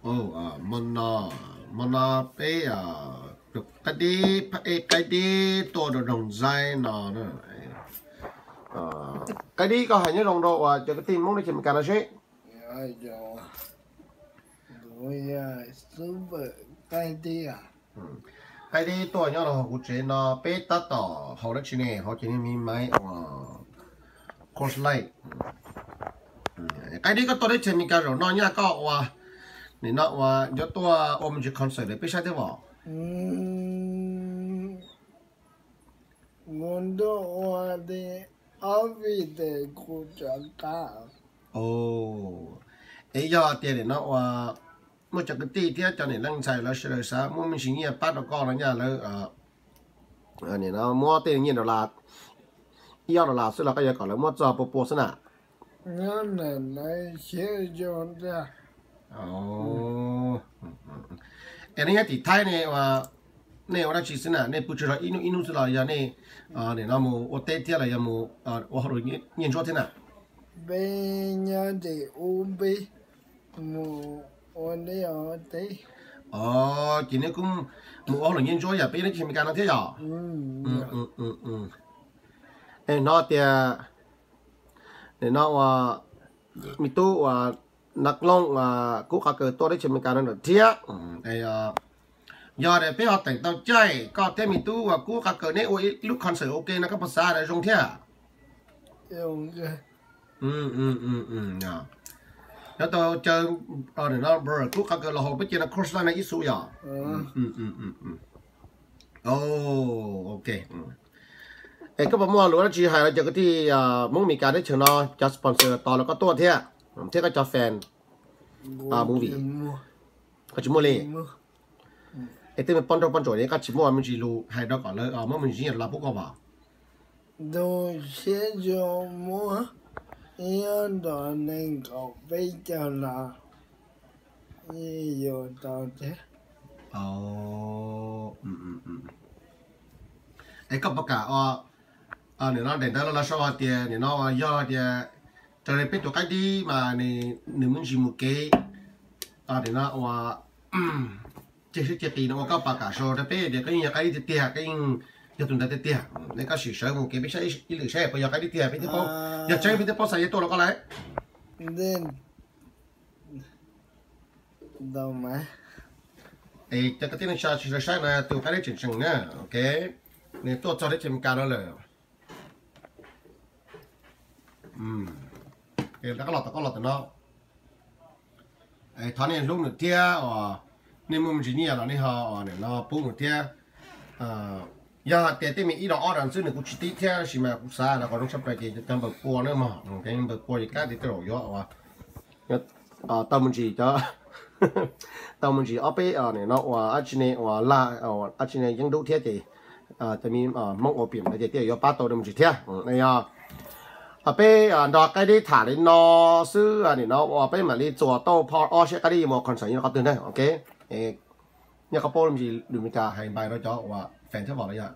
Hmo no, hmo no peb qaib dib, qaib dib tuaj rau Noog Ntxaib no. Qaib dib koj hais nyob zoo rau uas cov kwv tij Hmoob neb chaws Amelikas no seb. Qaib dib tuaj nyob rau hauv kuv tsev no, peb tab tom haus dab tsi ne, haus ces niag me maiv uas Coors Light. Qaib dib koj tuaj teb chaws Amelikas zaum no nyaj koj ua, nim no ua, yuav tuaj ua me ntsis concert peb saib thiab os? Kuv tuaj ua li ob vij tes kuv rov qab. Es yog tias nim no ua muaj cov kwv tij thiab cov niam leej ntxhais lawv sawv daws xav muab me ntsis nyiaj pab rau koj no nyaj lawv, nim no muab tej nyiaj dollar, ib ob dollar xwb los koj yuav kom lawv muab txog pua pua xwb na? Es nej nyob tim Thaib ne, nej ua dab tsi xwb na? Nej pw tsuas yog ib hnub ib hnub xwb los yog nej nim no mus ua teb thiab los yog mus ua hauj lwm nyiaj ntsuab thiab na? Peb nyob tim ub, peb mus ua teb. Ces nej kuj mus ua hauj lwm nyiaj ntsuab yog peb nyob teb chaws Amelikas no thiab yom? Es hnov tias nim no ua me tub uas Nab Looj Kub Qhov Kaws tuaj teb chaws Amelikas no lawm thiab. Yog tias peb ho teem tau caij koj thiab me tub uas Kub Qhov Kaws neb ua ib lub concert ua ke no koj puas xav tias zoo thiab? Nyob tau caw brother Kub Qhov Kaws los haus peb cia no Coors Light no ib xu yom? Ok. Es koj puas muaj lus dab tsi hais rau cov kwv tij Hmoob Amelikas teb chaws no, cov sponsor tos los koj tuaj thiab, thiab koj cov fan movie? Koj tsis muaj li. Es tej me poj nrauj poj ntsuam ne koj tsis muaj me ntsis lus hais rau kom lawv muab me ntsis nyiaj los pub koj os? Tus siab tsis muaj, ib ob nto nees nkaum peb caug los yuav tau thiab. Es koj puas kam nim no daim ntawv los sau hais tias nim no yog tias raws li peb tus qaib dib mas nws me ntsis mus kev, nim no ua ceg sib ceg qis no ua koj puas kam sau rau peb tias koj yeej yog qaib dib tiag tiag, koj yeej yog tus ntawd tiag tiag, es koj sim sawv mus kev peb saib ib lwm saib puas yog qaib dib tiag peb thiaj paub, yog tseeb peb thiaj paub xav yuav tuaj los koj lawm. Es cov kwv tij neej tsa sawv daws saib no tus qaib dib tseem tseem na, ok, nws tuaj txog teb chaws Amelikas no lawm. Koj los tom, koj los tom no. Thov nej hlub nws thiab os, nej muaj me ntsis nyiaj los nej ho nim no pub nws thiab. Yog hais tias tej me ib dos ob dos xwb nws kuj tsis tib thiab, tab sis mas kuv xav los kom zoo tshaj plaws ces cov npawg pua na mog, npawg pua ces kab tias tej zaum yuav tau me ntsis cov, tau me ntsis ob peb nim no uas dab tsi ne uas laj, dab tsi ne yeeb dub thiab ces cov me Hmoob ua piam ntawd ces thiaj yuav pab tau me ntsis thiab. Yog peb nrog qaib dib tham li no xwb, nim no uas peb mam li txuas tau phau ob seb qaib dib yuav mus concert nyob qhov twg ntag, ok. Nyob qhov paub me ntsis lus Amelikas hais bye rau cov uas fan thiab vauv los yog?